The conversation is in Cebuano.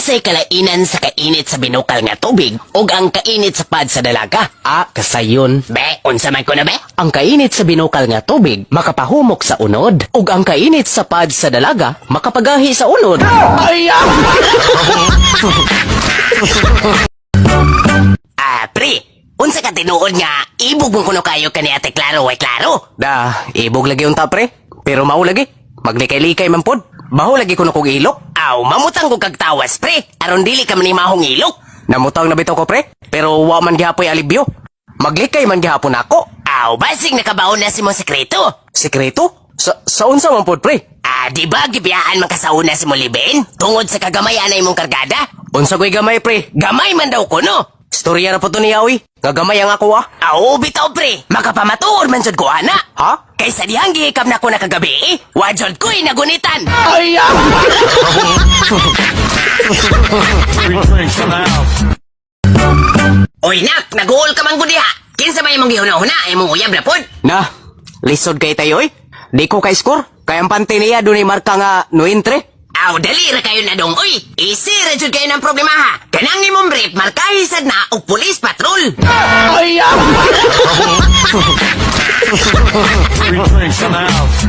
Unsay kalainan sa kainit sa binukal nga tubig ug ang kainit sa pad sa dalaga? Ah, kasayon. Be, unsa man ko na be? Ang kainit sa binukal nga tubig makapahumok sa unod, ug ang kainit sa pad sa dalaga makapagahi sa unod. Ay! Ah, pre, unsa ka tinuod nga ibog mo kuno kayo kani Ate Klaro way klaro? Da, ibog lagi unta, pre. Pero mao lagi. Maglikay-likay man pod. Baho lagi kuno kog ilok. Aw, mamutang ko kag tawas, pre, aron dili ka manimahong ilok. Namutang na bitaw ko, pre. Pero wa man gihapoy alibyo. Maglikay man gihapon ako. Aw, basig nakabaon na si mo sekreto. Sekreto? Sa unsa man pod, pre? Ah, di ba gibiyaan man ka sa una si mo libin? Tungod sa kagamayan na imong kargada? Unsa ko'y gamay, pre? Gamay man daw kuno. Storya na po to niya, oy. Nga gamay ang ako, ah. Aw, bitaw, pre, makapamatuod man jud ko ana. Ha? Kaysa dihang gihikam na ko na kagabi, eh, wa jud ko'y nagunitan. Ay! Ah! Three drinks in the house. Oy nak, naguol ka man gud diha. Kinsa may imong gihuna-huna, imong uyab na pod. Na, lisod kay tayo, oy. Di ko ka-score. Kaya ang pante niya dunay marka nga no entre. Aw, dali ra kayo na dong, oy. Easy ra jud kayo ng problema ha. Kanang imong brief, markahi sad na og police patrol. Ay! Ah! Three drinks in the house.